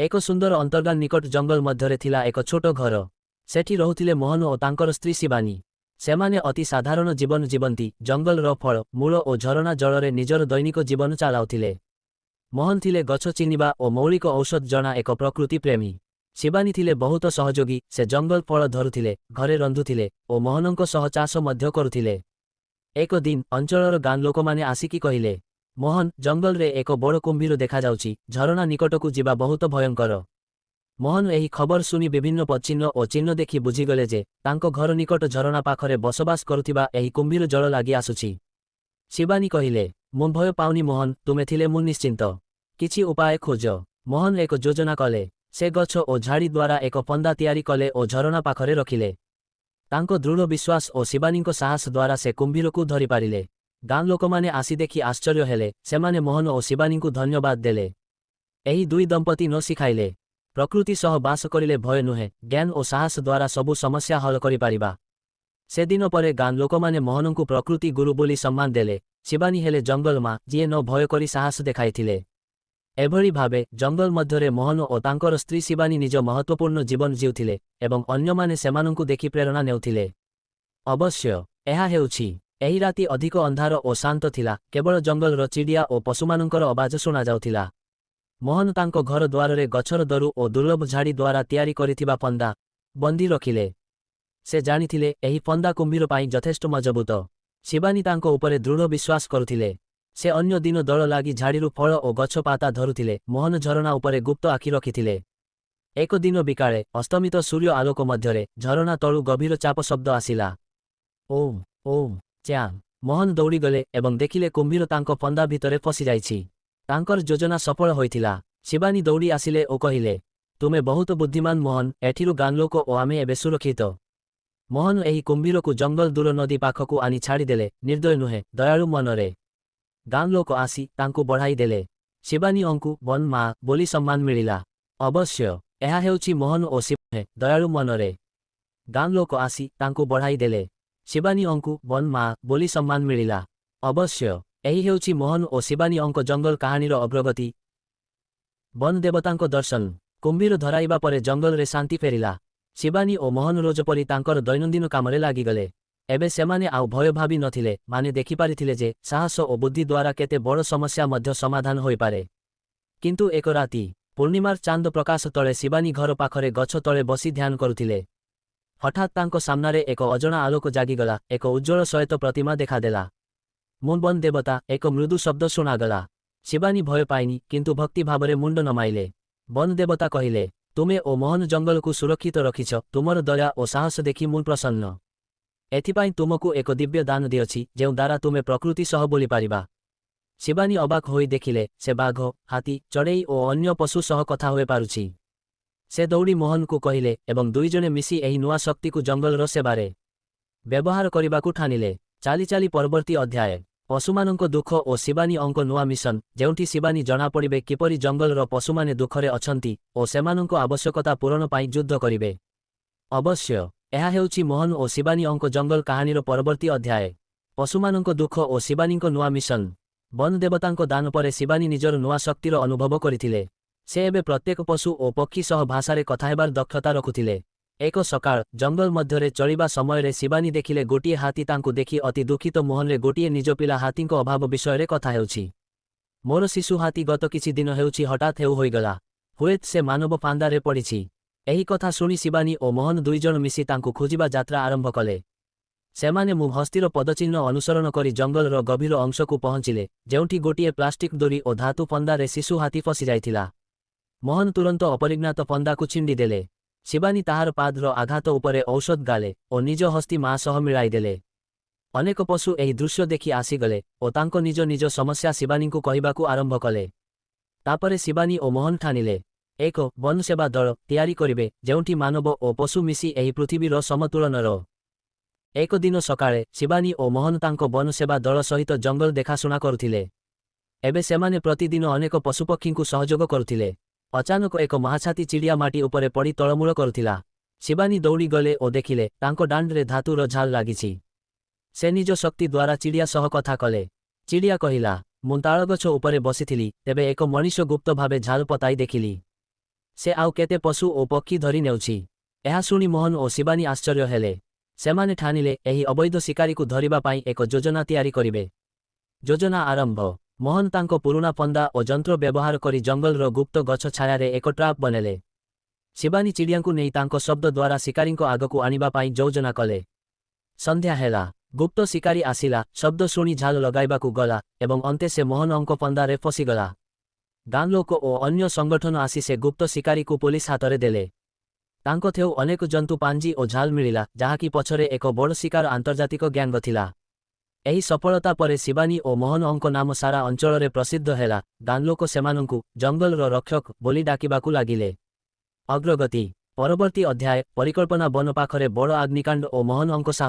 ଏକ ସୁନ୍ଦର ଅନ୍ତର୍ଗାନ ନିକଟ ଜଙ୍ଗଲ ମଧ୍ୟରେ ଥିଲା ଏକ ଛୋଟ ଘର। ସେଠି ରହୁଥିଲେ ମୋହନ ଓ ତାଙ୍କର ସ୍ତ୍ରୀ ଶିବାନୀ। ସେମାନେ ଅତି ସାଧାରଣ ଜୀବନ ଜୀବନ୍ତି, ଜଙ୍ଗଲର ଫଳ, ମୂଳ ଓ ଝରଣା ଜଳରେ ନିଜର ଦୈନିକ ଜୀବନ ଚାଲାଉଥିଲେ। ମୋହନ ଥିଲେ ଗଛ ଚିହ୍ନିବା ଓ ମୌଳିକ ଔଷଧ ଜଣା ଏକ ପ୍ରକୃତି ପ୍ରେମୀ। ଶିବାନୀ ଥିଲେ ବହୁତ ସହଯୋଗୀ। ସେ ଜଙ୍ଗଲ ଫଳ ଧରୁଥିଲେ, ଘରେ ରନ୍ଧୁଥିଲେ ଓ ମୋହନଙ୍କ ସହ ଚାଷ ମଧ୍ୟ କରୁଥିଲେ। ଏକ ଦିନ ଅଞ୍ଚଳର ଗାଁ ଲୋକମାନେ ଆସିକି କହିଲେ, ମୋହନ, ଜଙ୍ଗଲରେ ଏକ ବଡ଼ କୁମ୍ଭୀର ଦେଖାଯାଉଛି, ଝରଣା ନିକଟକୁ ଯିବା ବହୁତ ଭୟଙ୍କର। ମୋହନ ଏହି ଖବର ଶୁଣି ବିଭିନ୍ନ ପଦଚିହ୍ନ ଓ ଚିହ୍ନ ଦେଖି ବୁଝିଗଲେ ଯେ ତାଙ୍କ ଘର ନିକଟ ଝରଣା ପାଖରେ ବସବାସ କରୁଥିବା ଏହି କୁମ୍ଭୀର ଜଳ ଲାଗି ଆସୁଛି। ଶିବାନୀ କହିଲେ, ମୁଁ ଭୟ ପାଉନି ମୋହନ, ତୁମେ ଥିଲେ ମୁଁ ନିଶ୍ଚିନ୍ତ। କିଛି ଉପାୟ ଖୋଜ। ମୋହନ ଏକ ଯୋଜନା କଲେ। ସେ ଗଛ ଓ ଝାଡ଼ି ଦ୍ୱାରା ଏକ ଫନ୍ଦା ତିଆରି କଲେ ଓ ଝରଣା ପାଖରେ ରଖିଲେ। ତାଙ୍କ ଦୃଢ଼ ବିଶ୍ୱାସ ଓ ଶିବାନୀଙ୍କ ସାହସ ଦ୍ୱାରା ସେ କୁମ୍ଭୀରକୁ ଧରିପାରିଲେ। ଗାଁ ଲୋକମାନେ ଆସି ଦେଖି ଆଶ୍ଚର୍ଯ୍ୟ ହେଲେ। ସେମାନେ ମୋହନ ଓ ଶିବାନୀଙ୍କୁ ଧନ୍ୟବାଦ ଦେଲେ। ଏହି ଦୁଇ ଦମ୍ପତି ନ ଶିଖାଇଲେ, ପ୍ରକୃତି ସହ ବାସ କରିଲେ ଭୟ ନୁହେଁ, ଜ୍ଞାନ ଓ ସାହସ ଦ୍ୱାରା ସବୁ ସମସ୍ୟା ହଲ କରିପାରିବା। ସେଦିନ ପରେ ଗାଁ ଲୋକମାନେ ମୋହନଙ୍କୁ ପ୍ରକୃତି ଗୁରୁ ବୋଲି ସମ୍ମାନ ଦେଲେ। ଶିବାନୀ ହେଲେ ଜଙ୍ଗଲ ମା, ଯିଏ ନ ଭୟ କରି ସାହସ ଦେଖାଇଥିଲେ। ଏଭଳି ଭାବେ ଜଙ୍ଗଲ ମଧ୍ୟରେ ମୋହନ ଓ ତାଙ୍କର ସ୍ତ୍ରୀ ଶିବାନୀ ନିଜ ମହତ୍ତ୍ୱପୂର୍ଣ୍ଣ ଜୀବନ ଜିଉଥିଲେ ଏବଂ ଅନ୍ୟମାନେ ସେମାନଙ୍କୁ ଦେଖି ପ୍ରେରଣା ନେଉଥିଲେ। ଅବଶ୍ୟ, ଏହା ହେଉଛି। ଏହି ରାତି ଅଧିକ ଅନ୍ଧାର ଓ ଶାନ୍ତ ଥିଲା। କେବଳ ଜଙ୍ଗଲର ଚିଡ଼ିଆ ଓ ପଶୁମାନଙ୍କର ଅବାଜ ଶୁଣାଯାଉଥିଲା। ମୋହନ ତାଙ୍କ ଘର ଦ୍ୱାରରେ ଗଛର ଦରୁ ଓ ଦୁର୍ଲଭ ଝାଡ଼ି ଦ୍ୱାରା ତିଆରି କରିଥିବା ଫନ୍ଦା ବନ୍ଦି ରଖିଲେ। ସେ ଜାଣିଥିଲେ, ଏହି ଫନ୍ଦା କୁମ୍ଭୀର ପାଇଁ ଯଥେଷ୍ଟ ମଜବୁତ। ଶିବାନୀ ତାଙ୍କ ଉପରେ ଦୃଢ଼ ବିଶ୍ୱାସ କରୁଥିଲେ। ସେ ଅନ୍ୟ ଦିନ ଦଳ ଲାଗି ଝାଡ଼ିରୁ ଫଳ ଓ ଗଛ ପାତା ଧରୁଥିଲେ। ମୋହନ ଝରଣା ଉପରେ ଗୁପ୍ତ ଆଖି ରଖିଥିଲେ। ଏକ ଦିନ ବିକାଳେ, ଅସ୍ତମିତ ସୂର୍ଯ୍ୟ ଆଲୋକ ମଧ୍ୟରେ ଝରଣା ତଳୁ ଗଭୀର ଚାପ ଶବ୍ଦ ଆସିଲା, ଓମ୍ ଓମ୍ ଚ୍ୟାଂ। ମୋହନ ଦୌଡ଼ିଗଲେ ଏବଂ ଦେଖିଲେ କୁମ୍ଭୀର ତାଙ୍କ ଫନ୍ଦା ଭିତରେ ଫସିଯାଇଛି। ତାଙ୍କର ଯୋଜନା ସଫଳ ହୋଇଥିଲା। ଶିବାନୀ ଦୌଡ଼ି ଆସିଲେ ଓ କହିଲେ, ତୁମେ ବହୁତ ବୁଦ୍ଧିମାନ ମୋହନ, ଏଠିରୁ ଗାଁ ଲୋକ ଓ ଆମେ ଏବେ ସୁରକ୍ଷିତ। ମୋହନ ଏହି କୁମ୍ଭୀରକୁ ଜଙ୍ଗଲ ଦୂର ନଦୀ ପାଖକୁ ଆଣି ଛାଡ଼ିଦେଲେ, ନିର୍ଦ୍ଦୟ ନୁହେଁ, ଦୟାଳୁ ମନରେ। ଗାଁ ଲୋକ ଆସି ତାଙ୍କୁ ବଢ଼ାଇ ଦେଲେ। ଶିବାନୀ ଅଙ୍କୁ ବନ ମା ବୋଲି ସମ୍ମାନ ମିଳିଲା। ଅବଶ୍ୟ, ଏହା ହେଉଛି ମୋହନ ଓ ଶିବ ଦୟାଳୁ ମନରେ। ଗାଁ ଲୋକ ଆସି ତାଙ୍କୁ ବଢ଼ାଇ ଦେଲେ। ଶିବାନୀ ଅଙ୍କୁ ବନ ମା ବୋଲି ସମ୍ମାନ ମିଳିଲା। ଅବଶ୍ୟ, ଏହି ହେଉଛି ମୋହନ ଓ ଶିବାନୀ ଅଙ୍କ ଜଙ୍ଗଲ କାହାଣୀର ଅଗ୍ରଗତି। ବନ ଦେବତାଙ୍କ ଦର୍ଶନ। କୁମ୍ଭୀର ଧରାଇବା ପରେ ଜଙ୍ଗଲରେ ଶାନ୍ତି ଫେରିଲା। ଶିବାନୀ ଓ ମୋହନ ରୋଜ ପରି ତାଙ୍କର ଦୈନନ୍ଦିନ କାମରେ ଲାଗିଗଲେ। ଏବେ ସେମାନେ ଆଉ ଭୟ ଭାବି ନଥିଲେ, ମାନେ ଦେଖିପାରିଥିଲେ ଯେ ସାହସ ଓ ବୁଦ୍ଧି ଦ୍ୱାରା କେତେ ବଡ଼ ସମସ୍ୟା ମଧ୍ୟ ସମାଧାନ ହୋଇପାରେ। କିନ୍ତୁ ଏକ ରାତି, ପୂର୍ଣ୍ଣିମାର ଚାନ୍ଦ ପ୍ରକାଶ ତଳେ ଶିବାନୀ ଘର ପାଖରେ ଗଛ ତଳେ ବସି ଧ୍ୟାନ କରୁଥିଲେ। ହଠାତ୍ ତାଙ୍କ ସାମ୍ନାରେ ଏକ ଅଜଣା ଆଲୋକ ଜାଗିଗଲା। ଏକ ଉଜ୍ଜ୍ୱଳ ଶ୍ୱେତ ପ୍ରତିମା ଦେଖାଦେଲା। ମୁଁ ବନ ଦେବତା, ଏକ ମୃଦୁ ଶବ୍ଦ ଶୁଣାଗଲା। ଶିବାନୀ ଭୟ ପାଇନି, କିନ୍ତୁ ଭକ୍ତି ଭାବରେ ମୁଣ୍ଡ ନମାଇଲେ। ବନ ଦେବତା କହିଲେ, ତୁମେ ଓ ମୋହନ ଜଙ୍ଗଲକୁ ସୁରକ୍ଷିତ ରଖିଛ। ତୁମର ଦୟା ଓ ସାହସ ଦେଖି ମୁଁ ପ୍ରସନ୍ନ। ଏଥିପାଇଁ ତୁମକୁ ଏକ ଦିବ୍ୟ ଦାନ ଦିଅଛି, ଯେଉଁ ଦ୍ୱାରା ତୁମେ ପ୍ରକୃତି ସହ ବୋଲିପାରିବା। ଶିବାନୀ ଅବାକ ହୋଇ ଦେଖିଲେ, ସେ ବାଘ, ହାତୀ, ଚଢ଼େଇ ଓ ଅନ୍ୟ ପଶୁ ସହ କଥା ହୋଇପାରୁଛି। ସେ ଦୌଡ଼ି ମୋହନକୁ କହିଲେ ଏବଂ ଦୁଇଜଣେ ମିଶି ଏହି ନୂଆ ଶକ୍ତିକୁ ଜଙ୍ଗଲର ସେବାରେ ବ୍ୟବହାର କରିବାକୁ ଠାଣିଲେ। ଚାଲି ଚାଲି ପରବର୍ତ୍ତୀ ଅଧ୍ୟାୟ, ପଶୁମାନଙ୍କ ଦୁଃଖ ଓ ଶିବାନୀ ଅଙ୍କ ନୂଆ ମିଶନ, ଯେଉଁଠି ଶିବାନୀ ଜଣାପଡ଼ିବେ କିପରି ଜଙ୍ଗଲର ପଶୁମାନେ ଦୁଃଖରେ ଅଛନ୍ତି ଓ ସେମାନଙ୍କ ଆବଶ୍ୟକତା ପୂରଣ ପାଇଁ ଯୁଦ୍ଧ କରିବେ। ଅବଶ୍ୟ, ଏହା ହେଉଛି ମୋହନ ଓ ଶିବାନୀ ଅଙ୍କ ଜଙ୍ଗଲ କାହାଣୀର ପରବର୍ତ୍ତୀ ଅଧ୍ୟାୟ, ପଶୁମାନଙ୍କ ଦୁଃଖ ଓ ଶିବାନୀଙ୍କ ନୂଆ ମିଶନ। ବନ ଦେବତାଙ୍କ ଦାନ ପରେ ଶିବାନୀ ନିଜର ନୂଆ ଶକ୍ତିର ଅନୁଭବ କରିଥିଲେ। ସେ ଏବେ ପ୍ରତ୍ୟେକ ପଶୁ ଓ ପକ୍ଷୀ ସହ ଭାଷାରେ କଥା ହେବାର ଦକ୍ଷତା ରଖୁଥିଲେ। ଏକ ସକାଳ, ଜଙ୍ଗଲ ମଧ୍ୟରେ ଚଳିବା ସମୟରେ ଶିବାନୀ ଦେଖିଲେ ଗୋଟିଏ ହାତୀ ତାଙ୍କୁ ଦେଖି ଅତି ଦୁଃଖିତ ମୁହଁରେ ଗୋଟିଏ ନିଜ ପିଲା ହାତୀଙ୍କ ଅଭାବ ବିଷୟରେ କଥା ହେଉଛି। ମୋର ଶିଶୁ ହାତୀ ଗତ କିଛି ଦିନ ହେଉଛି ହଠାତ୍ ହେଉ ହୋଇଗଲା। ହୁଏତ ସେ ମାନବ ଫାନ୍ଦାରେ ପଡ଼ିଛି। ଏହି କଥା ଶୁଣି ଶିବାନୀ ଓ ମୋହନ ଦୁଇଜଣ ମିଶି ତାଙ୍କୁ ଖୋଜିବା ଯାତ୍ରା ଆରମ୍ଭ କଲେ। ସେମାନେ ମୁଁ ହସ୍ତୀର ପଦଚିହ୍ନ ଅନୁସରଣ କରି ଜଙ୍ଗଲର ଗଭୀର ଅଂଶକୁ ପହଞ୍ଚିଲେ, ଯେଉଁଠି ଗୋଟିଏ ପ୍ଲାଷ୍ଟିକ୍ ଦୋରି ଓ ଧାତୁ ଫନ୍ଦାରେ ଶିଶୁ ହାତୀ ଫସିଯାଇଥିଲା। ମୋହନ ତୁରନ୍ତ ଅପରିଜ୍ଞାତ ଫନ୍ଦାକୁ ଛିଣ୍ଡିଦେଲେ। ଶିବାନୀ ତାହାର ପାଦର ଆଘାତ ଉପରେ ଔଷଧ ଗାଲେ ଓ ନିଜ ହସ୍ତି ମା ସହ ମିଳାଇଦେଲେ। ଅନେକ ପଶୁ ଏହି ଦୃଶ୍ୟ ଦେଖି ଆସିଗଲେ ଓ ତାଙ୍କ ନିଜ ନିଜ ସମସ୍ୟା ଶିବାନୀଙ୍କୁ କହିବାକୁ ଆରମ୍ଭ କଲେ। ତାପରେ ଶିବାନୀ ଓ ମୋହନ ଠାଣିଲେ, ଏକ ବନ ସେବା ଦଳ ତିଆରି କରିବେ, ଯେଉଁଠି ମାନବ ଓ ପଶୁ ମିଶି ଏହି ପୃଥିବୀର ସମତୁଳନର। ଏକ ଦିନ ସକାଳେ ଶିବାନୀ ଓ ମୋହନ ତାଙ୍କ ବନ ସେବା ଦଳ ସହିତ ଜଙ୍ଗଲ ଦେଖାଶୁଣା କରୁଥିଲେ। ଏବେ ସେମାନେ ପ୍ରତିଦିନ ଅନେକ ପଶୁପକ୍ଷୀଙ୍କୁ ସହଯୋଗ କରୁଥିଲେ। ଅଚାନକ ଏକ ମହାଛାତି ଚିଡ଼ିଆ ମାଟି ଉପରେ ପଡ଼ି ତଳମୂଳ କରୁଥିଲା। ଶିବାନୀ ଦୌଡ଼ିଗଲେ ଓ ଦେଖିଲେ ତାଙ୍କ ଦାଣ୍ଡରେ ଧାତୁର ଝାଲ ଲାଗିଛି। ସେ ନିଜ ଶକ୍ତି ଦ୍ୱାରା ଚିଡ଼ିଆ ସହ କଥା କଲେ। ଚିଡ଼ିଆ କହିଲା, ମୁଁ ତାଳଗଛ ଉପରେ ବସିଥିଲି, ତେବେ ଏକ ମଣିଷ ଗୁପ୍ତ ଭାବେ ଝାଲ ପତାଇ ଦେଖିଲି। ସେ ଆଉ କେତେ ପଶୁ ଓ ପକ୍ଷୀ ଧରି ନେଉଛି। ଏହା ଶୁଣି ମୋହନ ଓ ଶିବାନୀ ଆଶ୍ଚର୍ଯ୍ୟ ହେଲେ। ସେମାନେ ଠାଣିଲେ, ଏହି ଅବୈଧ ଶିକାରୀକୁ ଧରିବା ପାଇଁ ଏକ ଯୋଜନା ତିଆରି କରିବେ। ଯୋଜନା ଆରମ୍ଭ। ମୋହନ ତାଙ୍କ ପୁରୁଣା ଫନ୍ଦା ଓ ଯନ୍ତ୍ର ବ୍ୟବହାର କରି ଜଙ୍ଗଲର ଗୁପ୍ତ ଗଛ ଛାୟାରେ ଏକ ଟ୍ରାପ୍ ବନେଲେ। ଶିବାନୀ ଚିଡ଼ିଆଙ୍କୁ ନେଇ ତାଙ୍କ ଶବ୍ଦ ଦ୍ୱାରା ଶିକାରୀଙ୍କ ଆଗକୁ ଆଣିବା ପାଇଁ ଯୋଜନା କଲେ। ସନ୍ଧ୍ୟା ହେଲା। ଗୁପ୍ତ ଶିକାରୀ ଆସିଲା, ଶବ୍ଦ ଶୁଣି ଝାଲ ଲଗାଇବାକୁ ଗଲା ଏବଂ ଅନ୍ତେ ସେ ମୋହନଙ୍କ ଫନ୍ଦାରେ ଫସିଗଲା। ଗାଁ ଲୋକ ଓ ଅନ୍ୟ ସଂଗଠନ ଆସି ସେ ଗୁପ୍ତ ଶିକାରୀକୁ ପୋଲିସ ହାତରେ ଦେଲେ। ତାଙ୍କ ଥେଉ ଅନେକ ଜନ୍ତୁ ପାଞ୍ଜି ଓ ଝାଲ ମିଳିଲା, ଯାହାକି ପଛରେ ଏକ ବଡ଼ ଶିକାର ଆନ୍ତର୍ଜାତିକ ଗ୍ୟାଙ୍ଗ ଥିଲା। ଏହି ସଫଳତା ପରେ ଶିବାନୀ ଓ ମୋହନଙ୍କ ନାମ ସାରା ଅଞ୍ଚଳରେ ପ୍ରସିଦ୍ଧ ହେଲା। ଗାଁ ଲୋକ ସେମାନଙ୍କୁ ଜଙ୍ଗଲର ରକ୍ଷକ ବୋଲି ଡାକିବାକୁ ଲାଗିଲେ। ଅଗ୍ରଗତି। ପରବର୍ତ୍ତୀ ଅଧ୍ୟାୟ, ପରିକଳ୍ପନା। ବନ ପାଖରେ ବଡ଼ ଅଗ୍ନିକାଣ୍ଡ ଓ ମୋହନଙ୍କ ସାହସ।